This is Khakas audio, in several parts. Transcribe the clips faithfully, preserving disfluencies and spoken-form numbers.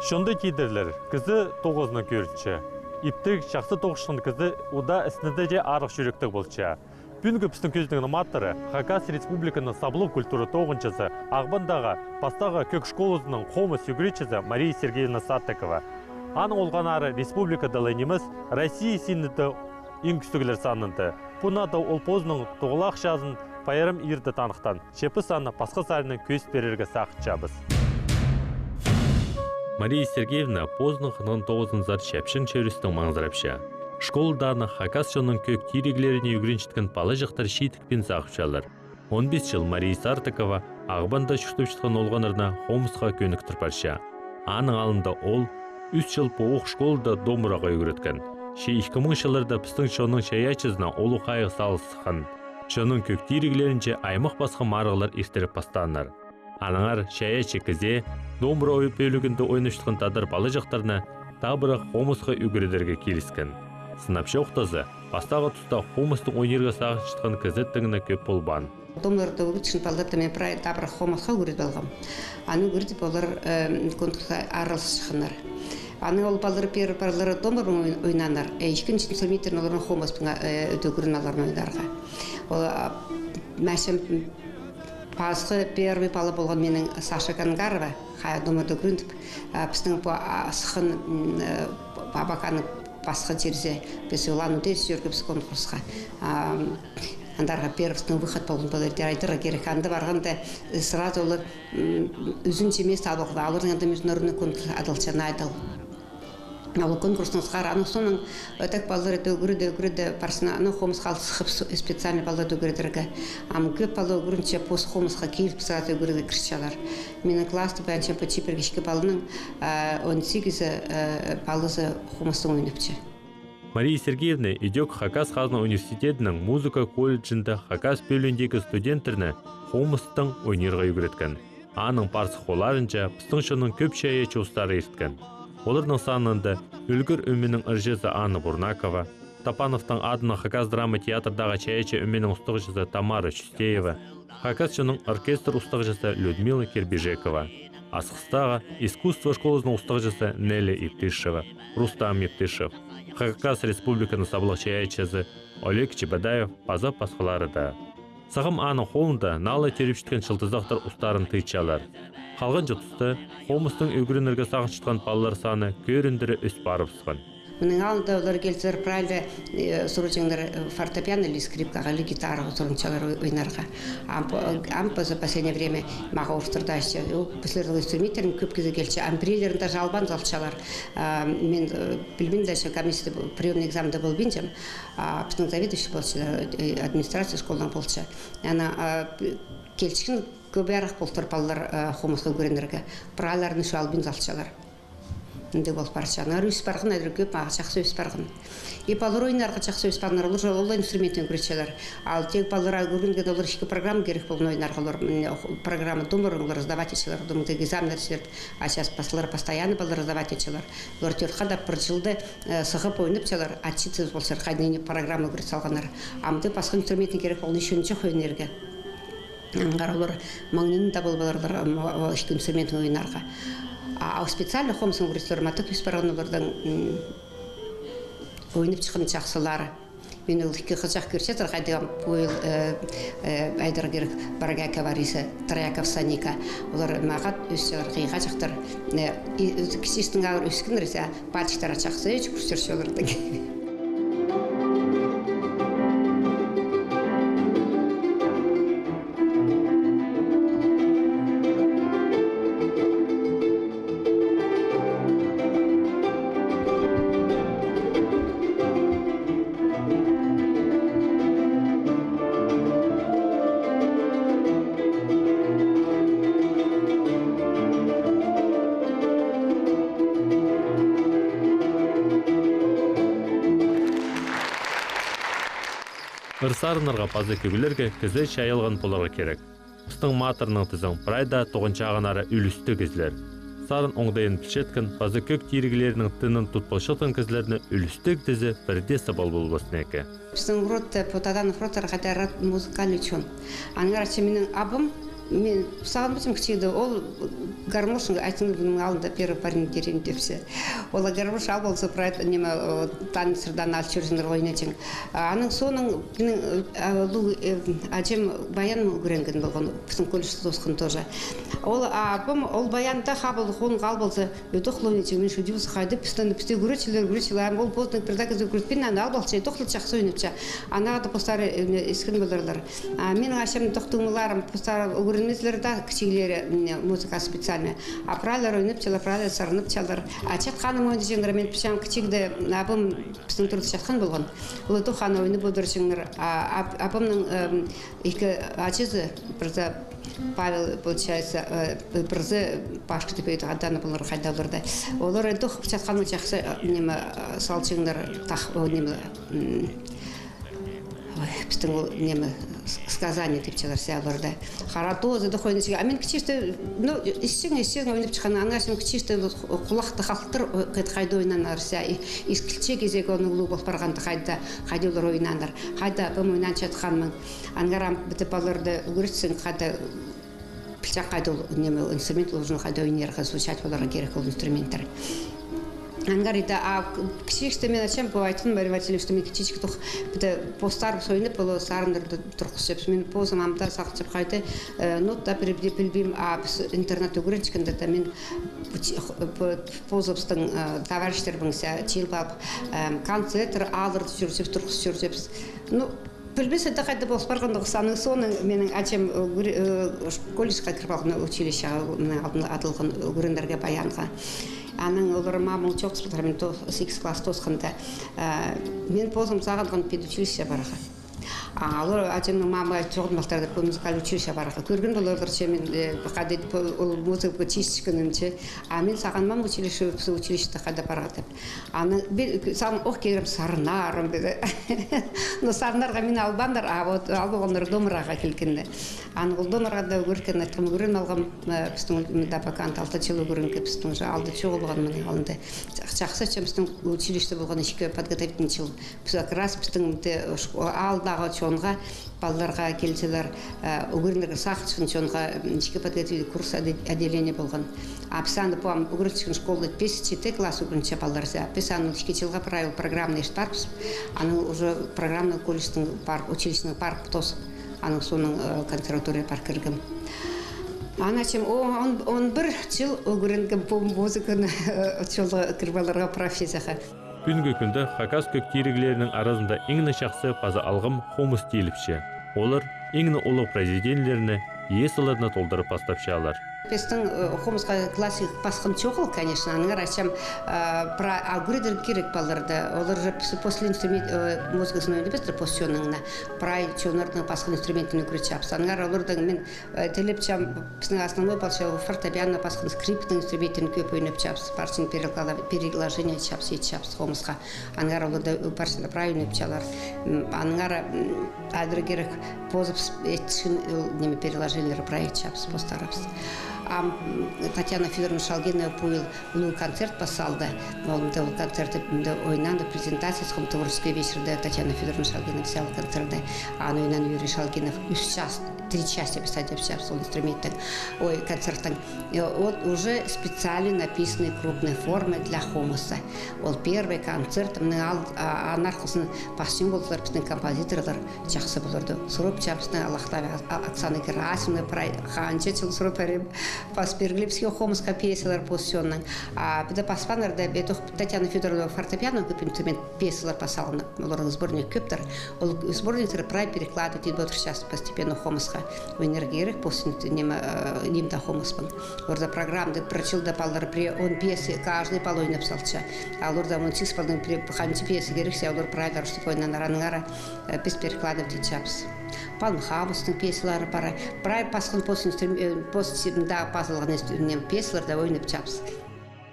Чонда тидірлер, кізі тоғызынаң кӧрінче. Иптіг, чахсы тоғысчатхан кізі удаа істінде дее арығ чӱректіг полча. Пӱӱнгі пістің кӧзідігнің матыры — Хакас Республиканың саблығ культура тоғынҷызы, Ағбандағы пастағы кӧг школазының хомыс ӱгретчізі Мария Сергеевна Сартыкова. Аның олғаннары республикада ла нимес, Россия синінде иң кӱстіглер санында. Пу наада ол позының тоғылах чазын пайрам иирде таныхтаан. Че піс аны пасха саринаң кӧзіт пирерге сағынчабыс. Мария Сергеевна позының хынған тоғызынзар чепчең чӧрістең маңзырапча. Школада аны хакас чонның кӧг тиріглеріне ӱгренчеткен палаҷахтар чидікпин сағыпчалар. Он пис чыл Мария Сартыкова Ағбанда чуртапчатхан олғаннарны хомысха кӧніктір парча. Аның алнында ол ӱс чыл пу ох школада домбыраға ӱгреткен. Че ікі муң чылларда пістің чонның чайаачызына улуғ хайығ салыс сыххан. Чонның кӧг тиріглерінҷе аймах-пасха марығлар иртіріп пастааннар. Аннаңар чайаачы кізее домбыра ой-, пӧлігінде ойнапчатхан тадар палаҷахтарны табырах хомысха ӱгредерге киліскен. Сынап чоохтаза, пастағы туста хомыстың ойнирға сағынчатхан кізі тың на кӧп полбаан. Домбырада ӱгретчеткен палаларны мин прай табырах хомысха ӱгредіп алғам. Аны ӱгредіп, олар, э, конкурсха араласчатханнар. Аны ол палалар, пір палалар домбырадаң ой-, ойнааннар, э, ікінҷі инструменттерін оларның хомыспаң, э, ӱгренген оларның ойнарға. Ол, а, мағаа пасха первый пала полған минің Саша Кангарова, хая домбырада ӱгреніп, а, пістің пу, а, сыххан, м, э, Абаканның пасха чирзі, піс Улан-Удэге чӧргебіс конкурсха. А, андарға первый выход полған полар, тіп айтарға кирек. Анда парғанда, э, сразу олар, м, ӱзінҷі место алып алған. Оларның анда международный конкурс адалча, на айдал. Ол конкурстаң сығара, аның соонаң, э, так палалар ӱгреде, ӱгреде, парзына, анаң хомысха сығып, с-, специальный палаларны ӱгредерге. Ам кӧп пала ӱгренче, пос хомысха киліп, сразу ӱгредерге кірчелер. Минің класста пу анҷам пу чибіргі ікі паланың, э, он сигізі, э, палазы хомыстаң ойнапча. Мария Сергеевна идӧк Хакас хазна университедінің музыка колледжінде хакас пӧлиіндегі студенттерні хомыстаң ойнирға ӱгреткен. Аның парыс холларынҷа пістің чонның кӧп чайаачы устары ирткен. Оларның санында Ӱлгір ӧменің ырҷызы Анна Бурнакова, Топановтың адынаң Хакас драма театрдағы чайаачы ӧменің устағҷызы Тамара Чустеева, Хакас чонның оркестр устағҷызы Людмила Кирбижекова, Асхыстағы искусство школазының устағҷызы Неля Иптышева, Рустам Иптышев, Хакас Республиканың саблығ чайаачызы Олег Чебодаев паза пасхалары даа. Сағам аның холында наа ла тӧріпчеткен чылтызахтар устарын тыытчалар. Халғанҷы туста хомыстаң ӱгренерге сағынчатхан палалар саны кӧріндіре ӧс парыбысхан. Мының алнында олар килчелер, прай ла, э, сурынчаңнар, э, фортепиано или скрипкаға, или гитараға сурынчалар ой-, ойнарға. Ам по-, ам паза последнее время мағаа орыстар даа айтча, о, піс сірернің инструменттерің кӧп кізі килче, ам пірелерін даже албаан салчалар. А, мин, э, пілбин дее, че комиссияда, приёмный экзаменде полбинчам. А, пістің заведующий полча, э, администрация школаның полча. Ана, а, п-, килчеткен кӧбірек полтыр палалар, э, хомысха ӱгренерге. Прайларын ещё албин салчалар. Андағ пол парча. Аннаңар ӧс парған, айдыр кӧп, мағаа чахсы ӧс парған. И палалар ойнарға чахсы ӧс парғаннар, олар же ол инструментін ӱгретчелер. Ал тек палалар ӱгренген, олар ікі программа кирек полған ойнарға, олар, м, ох-, программа домбыраң олар сдавать итчелер, домбыраң экзаменнер итчелер. А час пасхалар постоянно палалар сдавать итчелер. Олар тӧрт хада пір чылда, э, сығып ойнапчалар, отчитаться полчалар, хайдағ ниме программа ӱгрет салғаннар. Амды пасха инструментін кирек полған ещё нинҷе ойнирға. Аннаңар олар маңнанып табылып аларлар, м, о, о, ікі инструментін ойнарға. А, а специально хомыстаң ӱгретчелер, матап ӧс парған оларның, м, ойнапчатхан чахсылары. Мин ол ікі хызыҷах кӧрчезер, хайдағ пу, э, э, айдарға кирек, Боргякова Раиса, Трояков Саника. Олар мағат ӧсчелер, хыйғаҷахтар. Э, и, э, кічіҷектең алар ӧскеннер, а пальчиктары чахсы ӧс кӧрчелер оларның. Ыр сарыннарға паза кӧглерге кізі чайалған поларға кирек. Пістің матырның тізең прай даа тоғынчағаннары ӱлӱстіг кізілер. Сарын оңдайын пілчеткен, паза кӧг тиріглерінің тынын тут полчатхан кізілерні ӱлӱстіг тізе пірдее сабал полбас неке. Пістің родта, пу Таданов родтар хайдағ род музыкальный чон. Аннаңар че минің абым, Мин сағынмаҷам кічігде, ол гармошка, айтчаңнар, мының алнында первый парень деревни тіпче. Ол гармошка ал полза, прай, ниме, о, таныстардаң ал чӧрзеңнер ойнаҷаң. А аның соонаң минің, э, а, лу-, э, аҷам баян ӱгренген полған, пістің колледжті тоосхан тоже. Ол, а, абам, ол баянда хабыл хонғал полза, ӧдӧк ойнаҷаң, мин шудиус хайдағ, пістің, пісті ӱгретчелер, ӱгретчелер, ам ол позының пірдее кізі ӱгретпин, аны ал полча, ӧдӧк чахсы ойнапча. Анаң даа постары, э, искен поларлар. А минің аҷам тохтың мыларым постары ӱгренмезлер дее, кічіглері, м, музыка специально. А прайлар ойнапчалар, прайлар сарнапчалар. А чатханны ойнаҷаңнар, мин пілчем, кічігде абам пістің турада чатхан полған. Ол ӧдӧк аны ойнап одырҷаңнар. А аб-, абамның, эм, ікі аҷазы, пірзі Павел, получается, э, пірзі Пашка тіп, ӧдӧк адаң полар хайдағ оларда. Олар ӧдӧк чатханны чахсы, э, ниме, э, салҷаңнар, тах, о, ниме, м, ой, пістің ол, ниме, с-, сказание тіпчелер сааларда. Хара тоозы даа ойнаҷаң. А мин кічігде, ну, исчең, исчең ойнап чыххан, анаң ачам кічігде хулахты халтыр, о, кет хайда ойнааннар саа, и-, искілче кизек, оның улуғ пол парғанда хайда, хайда олар ойнааннар, хайда абам ойнаан чатханмын. Аннаңар ам піди палаларды ӱгретсең, хайда пілҷең хайда ол, ниме, инструмент ӱлӱкӱнін хайда ойнирға, звучать поларға кирек ол инструменттер. Аннаңар иди, а, к-, кічігде мин ачам, пу айтхан Мария Васильевна, что мин кічіҷек тох, піди постарыбыс ойнап, ол сарыннарны турғысчабыс. Мин позым амды сағынчам хайда, э, нота пір дее пілбеем, а піс интернатта ӱгренчеткенде дее мин пу чи-, х-, п-, позыбыстың, э, товарищтарыбыстаң чыылып алып, э, концерттер аларда чӧрҷеңміс, турғыс чӧрҷеңміс. Ну, пілбес, іди хайда пол парған, тоғыс. Аның соонаң минің аҷам, э, ӱгре-, э, ш-, колледжке кіріп алған, училищеға, мының алнында адалған, э, ӱгренерге баянға. Анаң олар мамаң чоохтас полар, мин то-, сигіс класс тоосханда, э, мин позым сағынғам педучилище парарға. А олар, аҷамның мамаа чоғын малтырды, пу музыкальный училище парарға. Кӧрген поларлар че мин, э, хайда, пу, ол музыка чиис чіккенін че. А мин сағынмаам училище, пу училищеде хайда парарға тіп. Анаң, бе-, сағын, ох, кирем сарнарым, піди. Но сарнарға мині албааннар, а вот ал полғаннар домраға килгенде. Анаң ол домраға даа ӱгреткен, айттым, ӱгрен алғам, э, пістің, м, да, пока алты чыл ӱгренген, пістің же алды чоғыл полған мының алнында. Чах-, чахсы, че пістің училище полған ікі подготовительный чыл. Піс как раз пістің, м, де, шко-, аалдағы чонға, палаларға килчелер, э, ӱгренерге сағынчатхан чонға, м, ікі подготовительный курс, отде-, отделение полған. А піс аны, пу ам ӱгренчеткен школада пис, читі класс ӱгренче палалар саа. Піс аны ікі чылға прай ол программаны ирт парыбыс. Аны уже программаны колледжтің пар, училищенің пар тоосып, аның соонаң, э, консерватория пар кіргем. Анаң ачам о-, он, он пір чыл ӱгренгем пу музыканы, э, чолға кіріп аларға, профессияға. Пӱӱнгі кӱнде хакас кӧг тиріглерінің аразында иң не чахсы паза алғым хомыс тииліпче. Олар иң не улуғ произведениелерні, пьесаларны толдырып пастапчалар. Пістің, э, хомысха классик пасхан чоғыл, конечно, аннаңар ачам, э, пра-, а ӱгредер кирек палаларды. Олар же піс-, после инструмент, э, музыкасын ойнабыстыр, пос чонның на, прай чоннарның пасхан инструментін ӱгретчебіс. Аннаңар олардаң мин Э, тілепчем, пістің основной полча фортепиано пасхан, скрипканың инструменттерін кӧп ойнапчабыс, парчан переклада-, переложение итчебіс, итчебіс хомысха. Аннаңар оларда, э, парчан прай ойнапчалар. М, аннаңар, м, адыр кирек позыбыс итчеткен, ол, ниме, переложениелер прай итчебіс, постарыбыс. Ам, м, Татьяна Фёдоровна Шалгинова пу йыл улуғ концерт пас салды. Ол, мында ол концертте, мында ойнаанда презентация, сом творческий вечерде Татьяна Фёдоровна Шалгинова взяла концертте. Аны ойнаан Юрий Шалгинов, ӱс час, три части піс тадапчабыс ол инструменттің, ой, концерттің. Э, вот уже специально написанный крупной формой для хомыса. Ол первый концерт, мының ал-, а, аннаңар хозын пасчаң полдылар пістің композиторлар, чахсы поларды сурапчабыс, пістің Аллахтаева Оксана Герасимовна прай, ханҷа чыл сурап парим, пас пиргілепче хомысха пьесалар пос чонның. А піди паспааннар даа, бе, тох, Татьяна Фёдоровна фортепиано кӧп инструмент пьесалар пас салған, оларның сборник кӧптір. Ол сборниктер прай перекладывать идіп одырчабыс постепенно хомысха. Ойнирға кирек пос, ниме, э, ниме дее хомыспаң. Оларда программада пір чылда палалар пір он пьеса, каждый пал ойнап салча. А оларда он сигіс палдаң пір ханҷа пьеса кирек, саа олар прайлар, чтоб ойнааннар, аннаңар, э, піс перекладывать итчебіс. Палым Хаустың пьесалары пар. Прай пасхан пос инстру-, э, пос чиитінде пазылған инстру-, ниме, пьесаларда ойнапчабыс.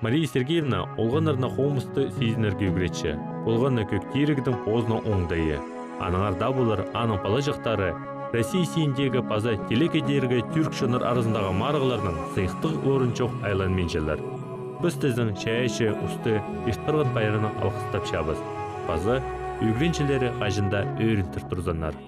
Мария Сергеевна олғаннарны хомысты сизінерге ӱгретче. Олғанны кӧг тирігдің позының оңдайы. Аннаңар даа полар аның палаҷахтары Россия синіндегі паза телекейдерге тӱрк чоннар аразындағы марығларның сыйыхтығ орын чох айланминчалар. Піс тізең чайаачы усты ирт парған пайрамнаң алғыстапчабыс. Паза ӱгренҷілері хаҷан даа ӧрінтір турзыннар.